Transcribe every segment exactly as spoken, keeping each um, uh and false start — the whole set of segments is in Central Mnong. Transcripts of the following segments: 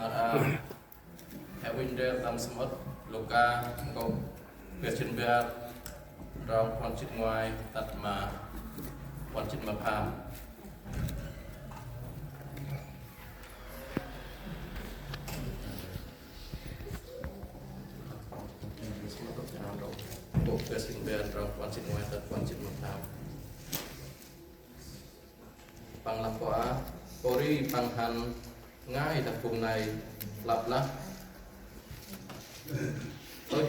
A, he uănh ndrel tâm samƀŭt Luka, nkô̆ bar jĭt bar, trong puăn jĭt ngoai tât ma puăn jĭt ma pham. Nkô̆ bar jĭt bar, trong puăn jĭt ngoai tât puăn jĭt ma pham. Păng lah pô a, pô ri păng hăn ngai ta phung nây, lăp lah: Ơi,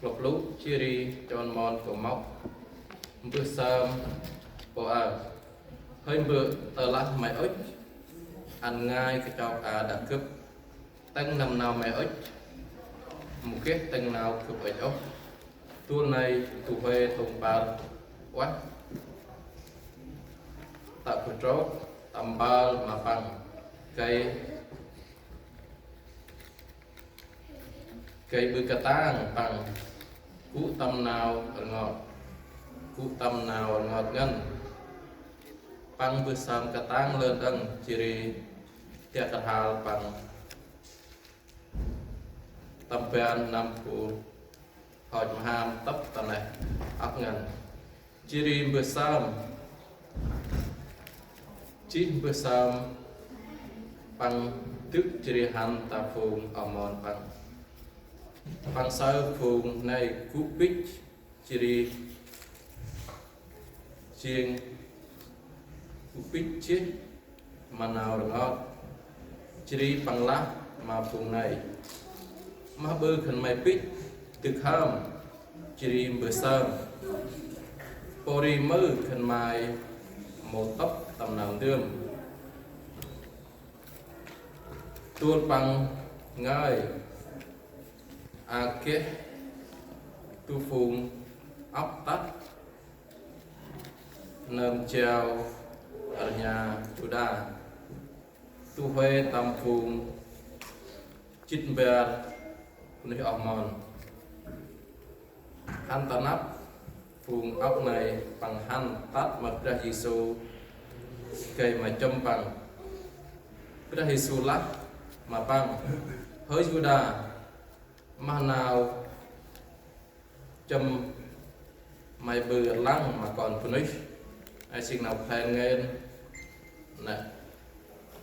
klŏp lŭ, jêh ri chon mon kŏ mŏk mbơh sơm pô aơ. Hơi mbơ̆, tơlah may ŭch, ăn ngai kachok a đah gâp tĭng nâm nau may ŭch, mâu geh tĭng nau gâp ŭch ôh. Dôl nây du huê tông păr ueh, tă bơh trôk tâm mpơl ma păng, gay, gay ƀư katang păng gŭ tâm nau rngot, gŭ tâm nau rngot ngăn. Păng mbơh sơm katang lơn đŏng, jêh ri dak rhal păng tâm ban nâm bu hŏch mham tâp ta neh âk ngăn. Jêh ri mbơh sơm, jêh mbơh sơm păng dâk jêh ri hăn ta phung oh mon păng. Păng saơ phung nây gŭ bêch, jêh ri jêng gŭ bêch jêh ma nau rngot. Jêh ri păng lah ma phung nây: Moh ƀư khân may bêch dâk hŏm, jêh ri mbơh sơm? Pô ri mơ khân may mâu tâp tâm nau ndơm. Dôl păng ngơi a geh du phung ăp tât nơm jao rnha Yuđa, du huê tâm phung jĭt bar bunuyh oh mon. Hăn ta năp phung ăp nây, păng hăn tât ma Brah Yêsu gay ma chŭm păng. Brah Yêsu lah ma păng: Hơi Yuđa, moh nau chŭm may ƀư lăng ma kon bunuyh? Ay sĭn nau khlay ngăn nê,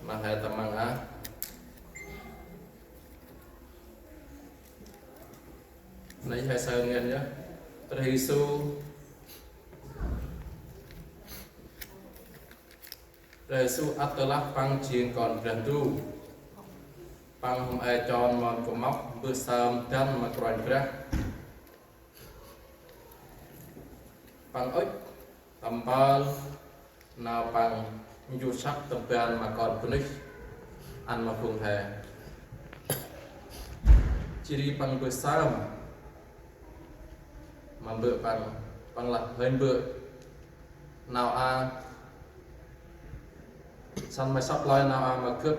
ma he tâm măng a. Nê he saơ ngăn yơh. Brah Yêsu, Brah Yêsu ăt tơlah păng jêng Kon Brah Ndu, păng hôm e chon mon kŏ mŏk mbơh sơm dăn ma Kôranh Brah. Păng ŭch tâm mpơl nau păng njŭr săk tâm ban ma kon bunuyh ăn ma phung he. Jêh ri păng mbơh sơm ma mbơ̆ păng, păng lah: Hơi mbơ̆, nau a săn may sŏk lơi nau a ma gâp,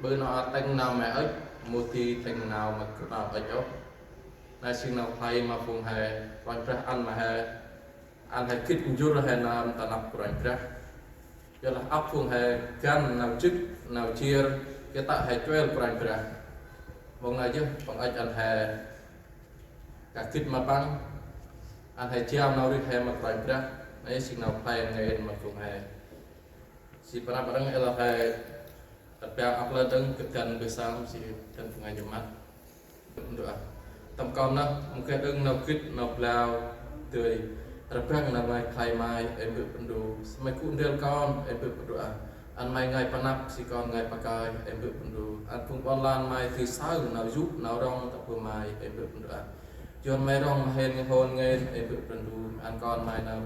ƀư nau a tĭng nau may ŭch, mâu di tĭng nau ma gâp nau ŭch ôh. Nê jêng nau khlay ma phung he, Kôranh Brah ăn ma he, ăn he gĭt njŭr he nơm ta năp Kôranh Brah. Yorlah ăp phung he găn nau jât, nau jêr, gay tă he chuêl Kôranh Brah. Mông nê yơh păng ŭch ăn he kah gĭt ma păng, ăn he jao nau rêh he ma Kôranh Brah. Nê jêng nau khlay ngăn ma phung he. Si panăp răng ê lah he, rbăng ăp lơ dâng gâp găn mbơh sơm, si dâng phung he nhŭm măt. Tâm kon nơh, mâu geh đŏng nau gĭt, nau blao dơi, rbăng nau ngơi khlay may, ê Mbơ̆ Brah Ndu. Sĭ may gŭ ndrel kon, ê Mbơ̆ Brah Ndu ah, ăn may ngơi panăp, si kon ngơi pakơi, ê Mbơ̆ Brah Ndu. Ăn phung ƀon lan may dơi saơ nau yô̆, nau rŏng ta bơh may, ê Mbơ̆ Brah Ndu ah. Yor may rŏng ma hên ngăn hôn ngên, ê Mbơ̆ Brah Ndu, ăn kon may nơm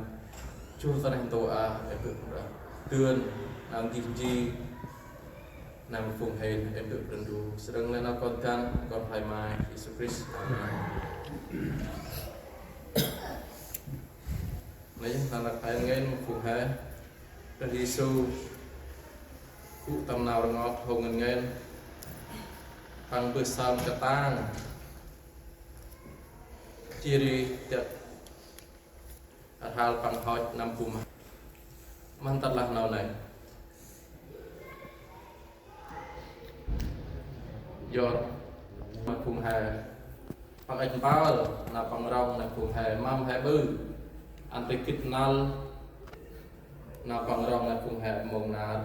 jŭr ta neh ntu ah, ê Mbơ̆ Brah Ndu ah. Dơn nau ngih nji nơm phung hên, ê Mbơ̆ Brah Ndu. Srăng nê nau kon găn, kon khlay may Yêsu Krist. Amen. Nê, nau khlay ngăn ma phung he. Brah Yêsu gŭ tâm nau rngot hông ngăn ngên, păng mbơh sơm katang, jêh ri dak rhal păng hŏch nâm bu mham. Mhâm tât lah nau nây. Yor, ma phung he. Păng ăch mpơl, nau păng rŏng nau phung he, mâm he ƀư. Ăn tih gĭt năl, nau păng rŏng nau phung he mông nar.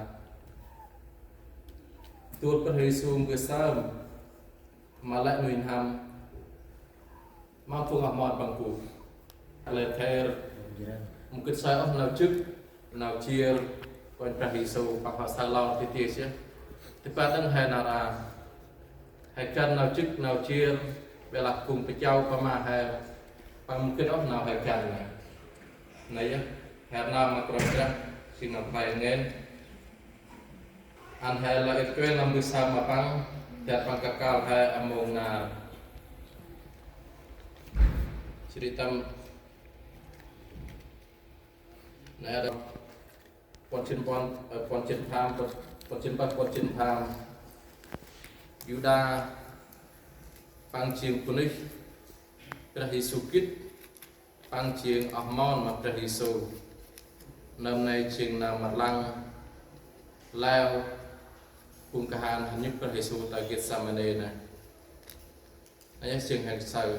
Dôl Brah Yêsu mbơh sơm, ma lĕ nuih n'hâm. Mâm phung oh mon păng gŭ. Lĕ ther, mâu gĭt saơ ôh nau jŏk, nau jêr, Kôranh Brah Yêsu, păng hŏ saơ lor ti tiê sih. Tĭ pa đăng he nar a. He găn nau jŏk, nau jêr, ƀiălah phung pachau pa ma he. Păng mâu gĭt ôh nau he găn nê. Nê yơh, he nau ma Kôranh Brah, sĭ nau play ngên. Ăn he lĕ êt kuel nâm mbơh sơm ma păng, dak păng kăl he a mông nar. Sri tâm. Nê dak. Puăn jĭt puăn, ơ, puăn jĭt pham, puăn, puăn jĭt păh, puăn jĭt pham. Yuđa, păng jêng bunuyh Brah Yêsu gĭt, păng jêng oh mon ma Brah Yêsu. Nâm nê jêng nau mrlăng leo phung kahan hăn nhŭp Brah Yêsu ta Gêtsêmanê nê. Nê yơh jêng he saơ.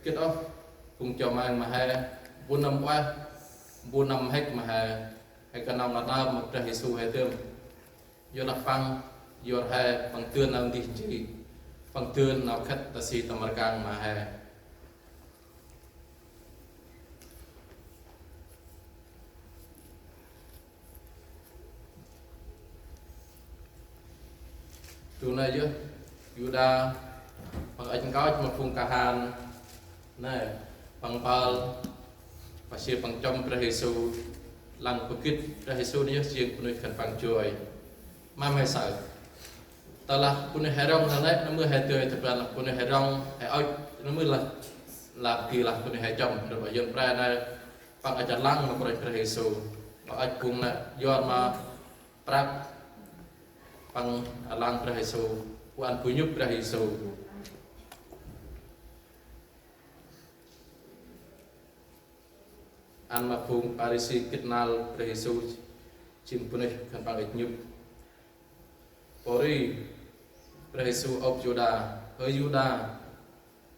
Gĭt ôh, phung chau meng ma he, bu nâm ueh, bu nâm mhĭk ma he, he knŏng ngat nau ma Brah Yêsu he dơm. Yor lah păng, yor he, păng dơn nau ndih nji, păng dơn nau khât ta si tâm rkăng ma he. Tu nê yơh, Yuđa, păng ăch nkoch ma phung kahan, nê, păng mpơl, păng sĭ păng chăm Brah Yêsu, lăng păng gĭt Brah Yêsu nê yơh jêng bunuyh khân păng joi. Mâm he saơ. Tơlah bunuyh he rŏng nê, nâm mơ he dơi, tơlah bunuyh he rŏng, he ôch, nâm mơ lah, lah gĭ lah bunuyh he chăm, nâm mơ yơn pre nê, păng ăch lăng ma Kôranh Brah Yêsu, păng ăch phung nê, yor ma prăk, păng lăng Brah Yêsu, bu ăn bu nhŭp Brah Yêsu. Ăn ma phung Pharisi gĭt năl Brah Yêsu, jêng bunuyh khân păng ăch nhŭp. Pô ri, Brah Yêsu ôp Yuđa, hơi Yuđa,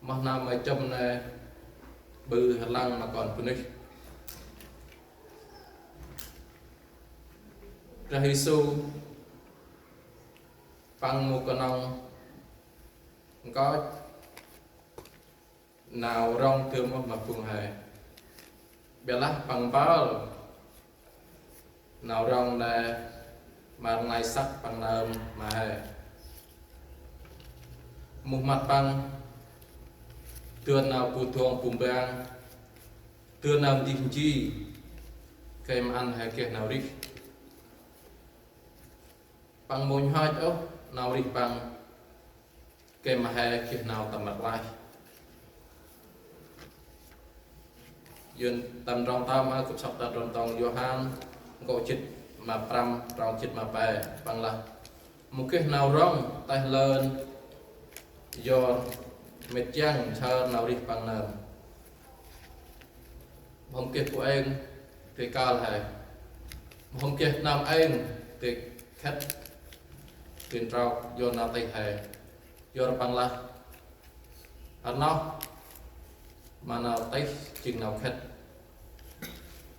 moh nau may chăm nê ƀư lăng ma kon bunuyh. Brah Yêsu păng mâu knŏng nkoch nau rŏng dơm ôh ma phung he. Ƀiălah păng mpơl nau rŏng nê ma rnglay săk păng nơm ma he. Muh măt păng dơn nau bu dong bu mbang, dơn nau ndih nji, gay ma ăn he geh nau rêh. Păng mâu nhoch ôh nau rêh păng, gay ma he geh nau tâm rklaih. Yơn tâm trong tâm a, gâp sŏk ta trong trong Yôhan, nkô̆ jât ma prăm, trong jât ma pe, păng lah: Mâu geh nau rŏng têh lơn yor mĭt jiăng nsher nau rêh păng nơm. Mâu hôm geh bu êng dơi kơl he. Mâu hôm geh nơm êng dơi khât, dơi ntrok yor nau têh he. Yor păng lah: Rnoh ma nau têh jêng nau khât.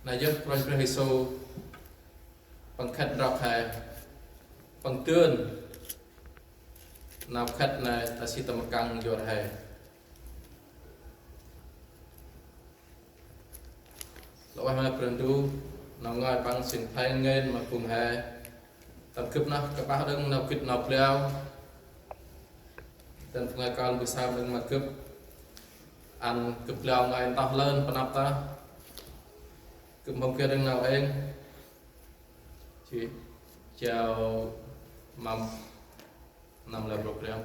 Nê yơh Kôranh Brah Yêsu păng khât ntrok he, păng dơn nau khât nê ta si tâm rkăng yor he. Lŏ ueh ma Brah Ndu, nau ngơi păng sĭn phai ngên ma phung he. Tâm gâp nơh kpah đŏng nau gĭt nau blao. Tâm phung he kơl mbơh sơm đŏng ma gâp. Ăn gâp blao ngơi ntoh lơn panăp ta. Gâp mâu geh đŏng nau êng. Jêh, jao mâm năm lơ program.